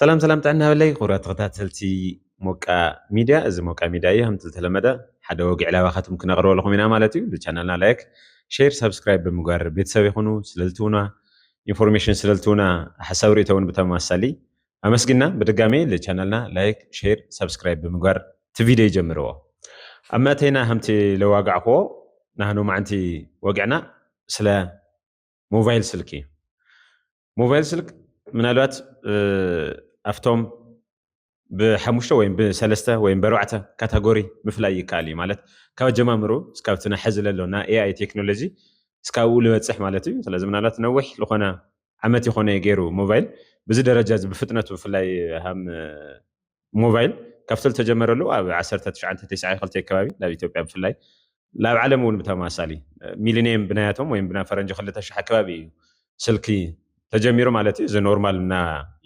ሰላም ሰላም፣ ጥዕና በለይ ክቡራት ተኸታተልቲ ሞቃ ሚድያ። እዚ ሞቃ ሚድያ እዩ። ከምቲ ዝተለመደ ሓደ ወግዒ ላባኻትኩም ክነቕርበልኩም ኢና ማለት እዩ። ንቻናልና ላይክ፣ ሼር፣ ሳብስክራይብ ብምግባር ቤተሰብ ይኹኑ። ስለልትውና ኢንፎርሜሽን ስለልትውና ሓሳብ ርእቶ እውን ብተመሳሳሊ ኣመስግና። ብድጋሜ ንቻናልና ላይክ፣ ሼር፣ ሳብስክራይብ ብምግባር እቲ ቪድዮ ይጀምርዎ። ኣብ መእተይና ከምቲ ለዋጋዕክዎ ናህኑ ማዓንቲ ወግዕና ስለ ሞባይል ስልኪ። ሞባይል ስልክ ምናልባት ኣብቶም ብሓሙሽተ ወይም ብሰለስተ ወይም ብኣርባዕተ ካታጎሪ ምፍላይ ይከኣል እዩ። ማለት ካብ ኣጀማምሩ እስካብ እቲ ናይ ሕዚ ለሎ ናይ ኤኣይ ቴክኖሎጂ እስካብኡ ልበፅሕ ማለት እዩ። ስለዚ ምናልባት ነዊሕ ዝኾነ ዓመት ይኾነ ገይሩ ሞባይል ብዚ ደረጃ እዚ ብፍጥነቱ ብፍላይ ሃም ሞባይል ካብቲ ዝተጀመረሉ ኣብ ዓሰርተ ትሽዓተ ተስዓን ክልተን ከባቢ ናብ ኢትዮጵያ ብፍላይ ናብ ዓለም እውን ብተመሳሳሊ ሚሊኒየም ብናያቶም ወይም ብና ፈረንጂ ክልተ ሽሕ ኣከባቢ እዩ ስልኪ ተጀሚሩ ማለት እዩ። እዚ ኖርማል እና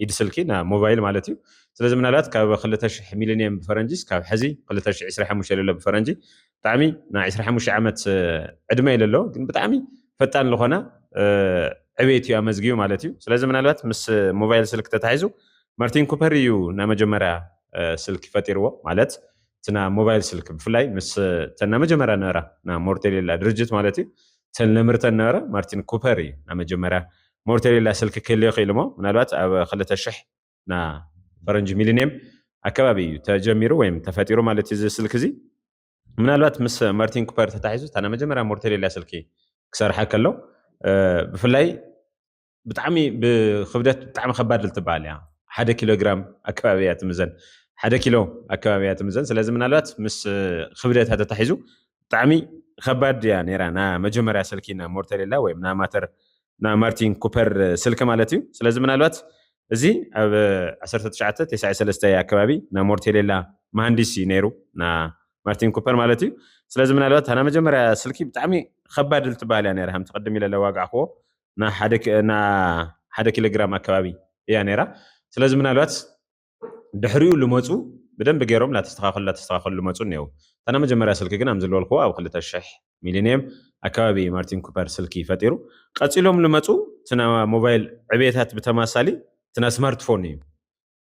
ኢድ ስልኪ ና ሞባይል ማለት እዩ። ስለዚ ምናልባት ካብ ክልተ ሽሕ ሚሊኒየም ብፈረንጂ ካብ ሕዚ ክልተ ሽሕ ዕስራ ሓሙሽተ ለሎ ብፈረንጂ ብጣዕሚ ና ዕስራ ሓሙሽተ ዓመት ዕድመ ኢለ ኣሎ ግን ብጣዕሚ ፈጣን ዝኾነ ዕቤት እዩ ኣመዝጊቡ ማለት እዩ። ስለዚ ምናልባት ምስ ሞባይል ስልክ ተታሒዙ ማርቲን ኩፐር እዩ ናይ መጀመርያ ስልክ ፈጢርዎ ማለት እቲ ና ሞባይል ስልክ ብፍላይ ምስ እተን ናይ መጀመርያ ነበራ ና ሞርቴሌላ ድርጅት ማለት እዩ እተን ለምርተን ነበረ ማርቲን ኩፐር እዩ ናይ መጀመርያ ሞርቴሌላ ስልክ ክህልዮ ክኢሉ እሞ ምናልባት ኣብ ክልተ ሽሕ ና ፈረንጂ ሚሊኒየም ኣከባቢ እዩ ተጀሚሩ ወይም ተፈጢሩ ማለት እዩ እዚ ስልክ እዚ ምናልባት ምስ ማርቲን ኩፐር ተታሒዙ እታ ናይ መጀመርያ ሞርቴሌላ ስልኪ ክሰርሓ ከሎ ብፍላይ ብጣዕሚ ብክብደት ብጣዕሚ ከባድ ልትበሃል እያ ሓደ ኪሎ ግራም ኣከባቢ እያ ትምዘን ሓደ ኪሎ ኣከባቢ እያ ትምዘን ስለዚ ምናልባት ምስ ክብደታ ተታሒዙ ብጣዕሚ ከባድ እያ ነራ ና መጀመርያ ስልኪ ና ሞርቴሌላ ወይም ና ማተር ና ማርቲን ኩፐር ስልኪ ማለት እዩ ስለዚ ምናልባት እዚ ኣብ ዓሰርተ ትሽዓተ ተስዓን ሰለስተን ኣከባቢ ና ሞርቴሌላ መሃንዲስ እዩ ነይሩ ና ማርቲን ኩፐር ማለት እዩ ስለዚ ምናልባት ና መጀመርያ ስልኪ ብጣዕሚ ከባድ ልትበሃል እያ ነራ ከምቲ ቅድም ኢለ ለዋጋዕክዎ ና ሓደ ኪሎግራም ኣከባቢ እያ ነራ ስለዚ ምናልባት ድሕሪኡ ልመፁ ብደንብ ገይሮም ላተስተኻኸሉ ላተስተኻኸሉ ልመፁ እኒው እታ መጀመርያ ስልኪ ግን ኣም ዝለወልክዎ ኣብ ክልተ ሽሕ ሚሊኒየም ኣከባቢ ማርቲን ኩፐር ስልኪ ፈጢሩ ቀፂሎም ልመፁ እቲ ሞባይል ዕቤታት ብተማሳሊ እቲ ስማርትፎን እዩ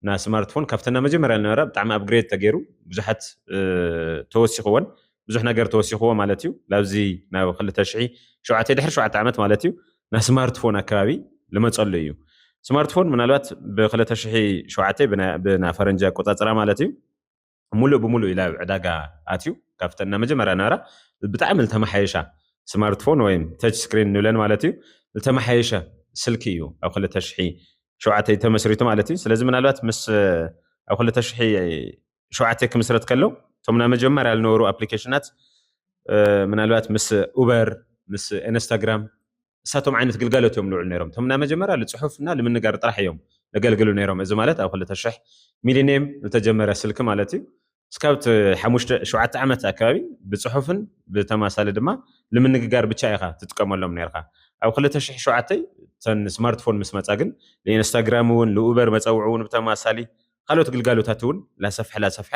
ና ስማርትፎን ካብተና መጀመርያ ዝነበራ ብጣዕሚ ኣፕግሬድ ተገይሩ ብዙሓት ተወሲኽወን ብዙሕ ነገር ተወሲኽዎ ማለት እዩ ላብዚ ናብ ክልተ ሽሕ ሸውዓተ ድሕሪ ሸውዓተ ዓመት ማለት እዩ ና ስማርትፎን ኣከባቢ ልመፀሉ እዩ ስማርትፎን ምናልባት ብክልተ ሽሕ ሸውዓተ ብና ፈረንጂ ኣቆፃፅራ ማለት እዩ ሙሉእ ብሙሉእ ኢላ ዕዳጋ ኣትዩ ካብተን ና መጀመርያ ነበራ ብጣዕሚ ዝተመሓየሻ ስማርትፎን ወይም ተች ስክሪን ንብለን ማለት እዩ ዝተመሓየሸ ስልኪ እዩ ኣብ ክልተ ሽሕ ሸውዓተ ተመስሪቱ ማለት እዩ ስለዚ ምናልባት ምስ ኣብ ክልተ ሽሕ ሸውዓተ ክምስረት ከሎ እቶም ናይ መጀመርያ ዝነበሩ ኣፕሊኬሽናት ምናልባት ምስ ኡበር ምስ ኢንስታግራም እሳቶም ዓይነት ግልጋሎት እዮም ልውዕሉ ነይሮም እቶም ናይ መጀመርያ ልፅሑፍ እና ልምንጋር ጥራሕ እዮም ለገልግሉ ነይሮም እዚ ማለት ኣብ ክልተ ሽሕ ሚሊኒየም ዝተጀመረ ስልኪ ማለት እዩ እስካብ እቲ ሓሙሽተ ሸውዓተ ዓመት ኣከባቢ ብፅሑፍን ብተማሳሊ ድማ ንምንግጋር ብቻ ኢኻ ትጥቀመሎም ነርካ ኣብ ክልተ ሽሕ ሸውዓተ ተን ስማርትፎን ምስ መፃ ግን ንኢንስታግራም እውን ንኡበር መፀውዒ እውን ብተማሳሊ ካልኦት ግልጋሎታት እውን ላሰፍሐ ላሰፍሐ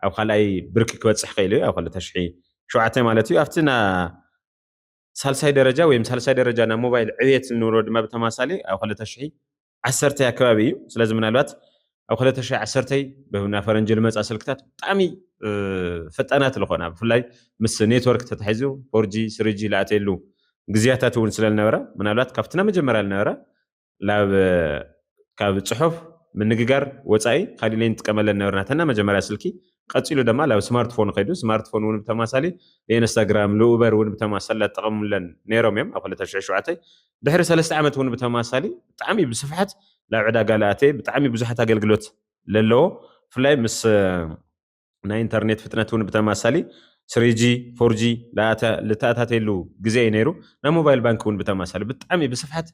ኣብ ካልኣይ ብርኪ ክበፅሕ ክእል እዩ ኣብ ክልተ ሽሕ ሸውዓተ ማለት እዩ ኣብቲ ና ሳልሳይ ደረጃ ወይም ሳልሳይ ደረጃ ናብ ሞባይል ዕብየት ንብሎ ድማ ብተማሳሊ ኣብ ክልተ ሽሕ ዓሰርተ ኣከባቢ እዩ ስለዚ ምናልባት ኣብ ክልተ ሽሕ ዓሰርተ ብና ፈረንጂ ልመፃ ስልክታት ብጣዕሚ ፈጣናት ዝኾና ብፍላይ ምስ ኔትወርክ ተታሒዙ ፎርጂ ስሪጂ ልኣተየሉ ግዜያታት እውን ስለ ዝነበረ ምናልባት ካብቲ ናይ መጀመርያ ዝነበረ ላብ ካብ ፅሑፍ ምንግጋር ወፃኢ ካሊእ ለይ ንጥቀመለን ነበርና ተና መጀመርያ ስልኪ ቀፂሉ ድማ ላብ ስማርትፎን ከይዱ ስማርትፎን እውን ብተማሳሊ ኢንስታግራም ንኡበር እውን ብተማሳሊ ኣጠቐሙለን ነይሮም እዮም ኣብ ክልተ ሽሕ ሸውዓተ ድሕሪ ሰለስተ ዓመት እውን ብተማሳሊ ብጣዕሚ ብስፍሓት ላብ ዕዳጋ ልኣተ ብጣዕሚ ብዙሓት ኣገልግሎት ለለዎ ብፍላይ ምስ ናይ ኢንተርኔት ፍጥነት እውን ብተማሳሊ ስሪጂ ፎርጂ ልተኣታተየሉ ግዜ እዩ ነይሩ ናይ ሞባይል ባንክ እውን ብተማሳሊ ብጣዕሚ ብስፍሓት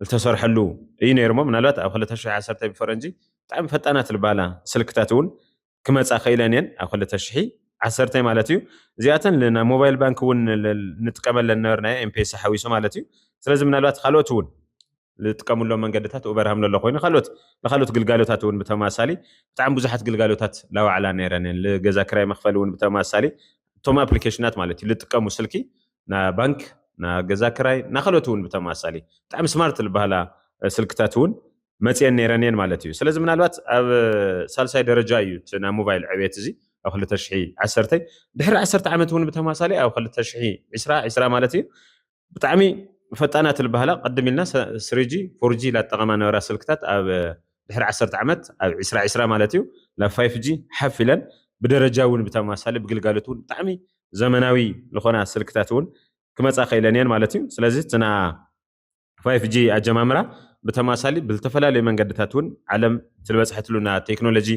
ዝተሰርሐሉ እዩ ነይሩ ሞ ምናልባት ኣብ ክልተ ሽሕ ዓሰርተ ብፈረንጂ ብጣዕሚ ፈጣናት ዝበሃላ ስልክታት እውን ክመፃ ክኢለን እየን ኣብ ክልተ ሽሕ ዓሰርተ ማለት እዩ እዚኣተን ናብ ሞባይል ባንክ እውን ንጥቀመለን ነበርናዮ ኤምፔሳ ሓዊሱ ማለት እዩ ስለዚ ምናልባት ካልኦት እውን ዝጥቀምሎም መንገድታት ኡበር ሃምለሎ ኮይኑ ካልኦት ንካልኦት ግልጋሎታት እውን ብተማሳሊ ብጣዕሚ ብዙሓት ግልጋሎታት ላዋዕላ ነይረን ገዛ ክራይ መክፈሊ እውን ብተማሳሊ እቶም ኣፕሊኬሽናት ማለት እዩ ዝጥቀሙ ስልኪ ና ባንክ ና ገዛ ክራይ ና ካልኦት እውን ብተማሳሊ ብጣዕሚ ስማርት ዝበሃላ ስልክታት እውን መፅየን ነይረን እየን ማለት እዩ። ስለዚ ምናልባት ኣብ ሳልሳይ ደረጃ እዩ እቲ ናይ ሞባይል ዕቤት እዚ ኣብ ክልተ ሽሕ ዓሰርተ። ድሕሪ ዓሰርተ ዓመት እውን ብተማሳሊ ኣብ ክልተ ሽሕ ዕስራ ዕስራ ማለት እዩ ብጣዕሚ ፈጣናት ዝበሃላ ቅድም ኢልና ስሪ ጂ ፎር ጂ ላጠቐማ ነበራ ስልክታት ኣብ ድሕሪ ዓሰርተ ዓመት ኣብ ዕስራ ዕስራ ማለት እዩ ናብ ፋይፍ ጂ ሓፍ ኢለን ብደረጃ እውን ብተማሳሊ ብግልጋሎት እውን ብጣዕሚ ዘመናዊ ዝኾና ስልክታት እውን ክመፃ ክኢለን እየን ማለት እዩ። ስለዚ እትና ፋይፍ ጂ ኣጀማምራ ብተማሳሊ ብዝተፈላለዩ መንገድታት እውን ዓለም ትልበፅሐትሉ ና ቴክኖሎጂ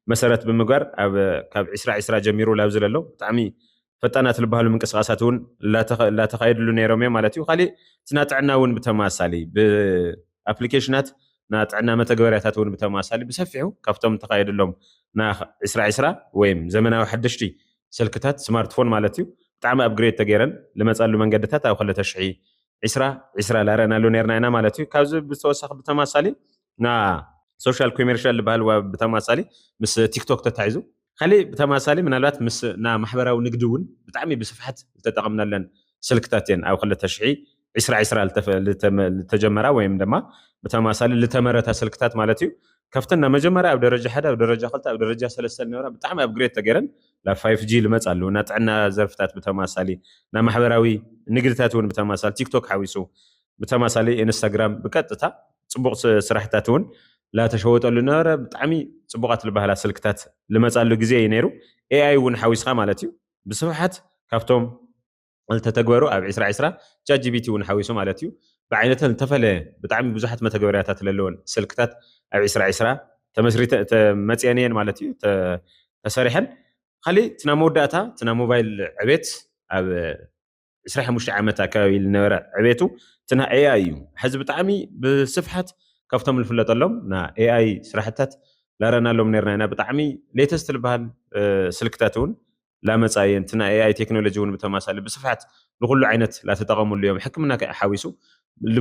መሰረት ብምግባር ኣብ ካብ ዕስራ ዕስራ ጀሚሩ ላብዚ ለሎ ብጣዕሚ ፈጣናት ዝበሃሉ ምንቅስቃሳት እውን ላተኻየድሉ ነይሮም እዮም ማለት እዩ። ካሊእ እቲ ና ጥዕና እውን ብተማሳሊ ብኣፕሊኬሽናት ና ጥዕና መተግበርያታት እውን ብተማሳሊ ብሰፊሑ ካብቶም ተኻየድሎም ና ዕስራ ዕስራ ወይም ዘመናዊ ሓደሽቲ ስልክታት ስማርትፎን ማለት እዩ ብጣዕሚ ኣፕግሬድ ተገይረን ልመፃሉ መንገድታት ኣብ ክልተ ሽሕ ዕስራ ዕስራ ላረእናሉ ነርና ኢና ማለት እዩ። ካብዚ ብተወሳኺ ብተማሳሊ ና ሶሻል ኮሜርሻል ዝበሃል ብተማሳሊ ምስ ቲክቶክ ተታሒዙ ካሊእ ብተማሳሊ ምናልባት ምስ ና ማሕበራዊ ንግዲ እውን ብጣዕሚ ብስፍሓት ዝተጠቐምናለን ስልክታት እየን ኣብ ክልተ ሽሕ ዕስራ ዕስራ ዝተጀመራ ወይም ድማ ብተማሳሊ ዝተመረታ ስልክታት ማለት እዩ። ካብተን ና መጀመርያ ኣብ ደረጃ ሓደ ኣብ ደረጃ ክልተ ኣብ ደረጃ ሰለስተ ዝነበራ ብጣዕሚ ኣፕግሬድ ተገይረን ናብ ፋይፍ ጂ ልመፃሉ ና ጥዕና ዘርፍታት ብተማሳሊ ና ማሕበራዊ ንግድታት እውን ብተማሳሊ ቲክቶክ ሓዊሱ ብተማሳሊ ኢንስታግራም ብቀጥታ ፅቡቕ ስራሕታት እውን ላተሸወጠሉ ነበረ። ብጣዕሚ ፅቡቓት ዝበሃላ ስልክታት ልመፃሉ ግዜ እዩ ነይሩ። ኤኣይ እውን ሓዊስካ ማለት እዩ ብስፍሓት ካብቶም ዝተተግበሩ ኣብ ዕስራ ዕስራ ቻት ጂቢቲ እውን ሓዊሱ ማለት እዩ ብዓይነተን ዝተፈለየ ብጣዕሚ ብዙሓት መተግበርያታት ለለወን ስልክታት ኣብ ዕስራ ዕስራ ተመስሪተ ተመፅአን እየን ማለት እዩ ተሰሪሐን። ካሊእ እቲ ናይ መወዳእታ እቲ ናይ ሞባይል ዕቤት ኣብ ዕስራ ሓሙሽተ ዓመት ኣካባቢ ዝነበረ ዕቤቱ እቲ ናይ ኤኣይ እዩ። ሕዚ ብጣዕሚ ብስፍሓት ካብቶም ንፍለጠሎም ና ኤኣይ ስራሕታት ላረእናሎም ነርና ኢና። ብጣዕሚ ሌተስት ዝበሃል ስልክታት እውን ላመፃ እየን። እቲ ናይ ኤኣይ ቴክኖሎጂ እውን ብተማሳሊ ብስፍሓት ንኩሉ ዓይነት ላተጠቐምሉ እዮም። ሕክምና ሓዊሱ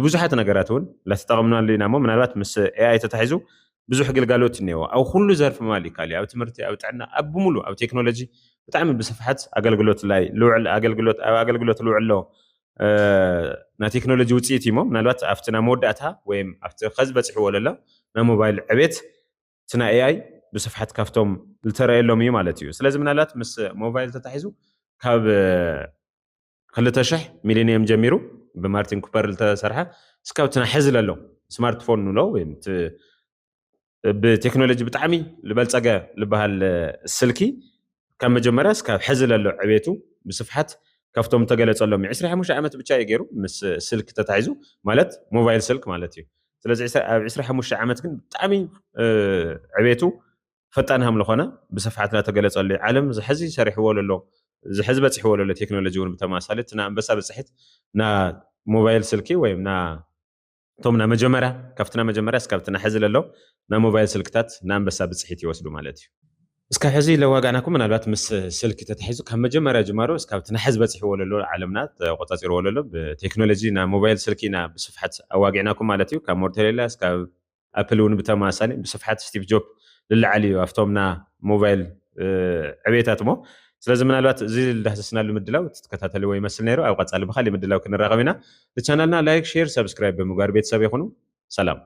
ብዙሓት ነገራት እውን ላተጠቐምናሉ ኢና እሞ ምናልባት ምስ ኤኣይ ተታሒዙ ብዙሕ ግልጋሎት እኒአዎ ኣብ ኩሉ ዘርፊ ማለት ይካል ኣብ ትምህርቲ ኣብ ጥዕና ኣብ ብምሉ ኣብ ቴክኖሎጂ ብጣዕሚ ብስፍሓት ኣገልግሎት ላይ ልውዕል ኣገልግሎት ኣብ ኣገልግሎት ልውዕሎ ናይ ቴክኖሎጂ ውፅኢት እሞ ምናልባት ኣብቲ ናይ መወዳእታ ወይም ኣብቲ ከዚ በፂሕዎ ለሎ ናይ ሞባይል ዕቤት እቲ ናይ ኤኣይ ብስፍሓት ካብቶም ዝተረእየሎም እዩ ማለት እዩ። ስለዚ ምናልባት ምስ ሞባይል ተታሒዙ ካብ ክልተ ሽሕ ሚሊኒየም ጀሚሩ ብማርቲን ኩፐር ዝተሰርሐ እስካብ እቲ ናይ ሕዚ ለሎ ስማርትፎን ንሎ ወይም ብቴክኖሎጂ ብጣዕሚ ዝበልፀገ ዝበሃል ስልኪ ካብ መጀመርያ እስካብ ሕዚ ለሎ ዕቤቱ ብስፍሓት ካብቶም ተገለፀሎም ዕስራ ሓሙሽተ ዓመት ብቻ እዩ ገይሩ ምስ ስልክ ተታሒዙ ማለት ሞባይል ስልክ ማለት እዩ። ስለዚ ኣብ ዕስራ ሓሙሽተ ዓመት ግን ብጣዕሚ ዕቤቱ ፈጣን ከም ዝኾነ ብስፍሓት እናተገለፀሉ ዓለም ዝሕዚ ሰሪሕዎ ለሎ ዝሕዚ በፂሕዎ ለሎ ቴክኖሎጂ እውን ብተማሳሊ እቲ ኣንበሳ ብፅሒት ና ሞባይል ስልኪ ወይም ና እቶም ናይ መጀመርያ ካብቲ ናይ መጀመርያ እስካብ እቲ ናይ ሕዚ ለሎ ናይ ሞባይል ስልክታት ናይ ኣንበሳ ብፅሒት ይወስዱ ማለት እዩ። እስካብ ሕዚ ለዋጋናኩም ምናልባት ምስ ስልኪ ተታሒዙ ካብ መጀመርያ ጅማሮ እስካብ እቲ ናይ ሕዚ በፂሕዎ ለሎ ዓለምና ተቆፃፂርዎ ለሎ ብቴክኖሎጂ ናይ ሞባይል ስልኪ ኢና ብስፍሓት ኣዋጊዕናኩም ማለት እዩ። ካብ ሞርቴሌላ እስካብ ኣፕል እውን ብተመሳሳሊ ብስፍሓት ስቲቭ ጆብ ልለዓል እዩ ኣብቶም ና ሞባይል ዕቤታት እሞ ስለዚ ምናልባት እዚ ልዳህሰስናሉ ምድላው ትከታተልዎ ይመስል ነይሩ። ኣብ ቀፃሊ ብካሊእ ምድላው ክንራኸብ ኢና። ንቻናልና ላይክ ሼር ሰብስክራይብ ብምግባር ቤተሰብ ይኹኑ። ሰላም።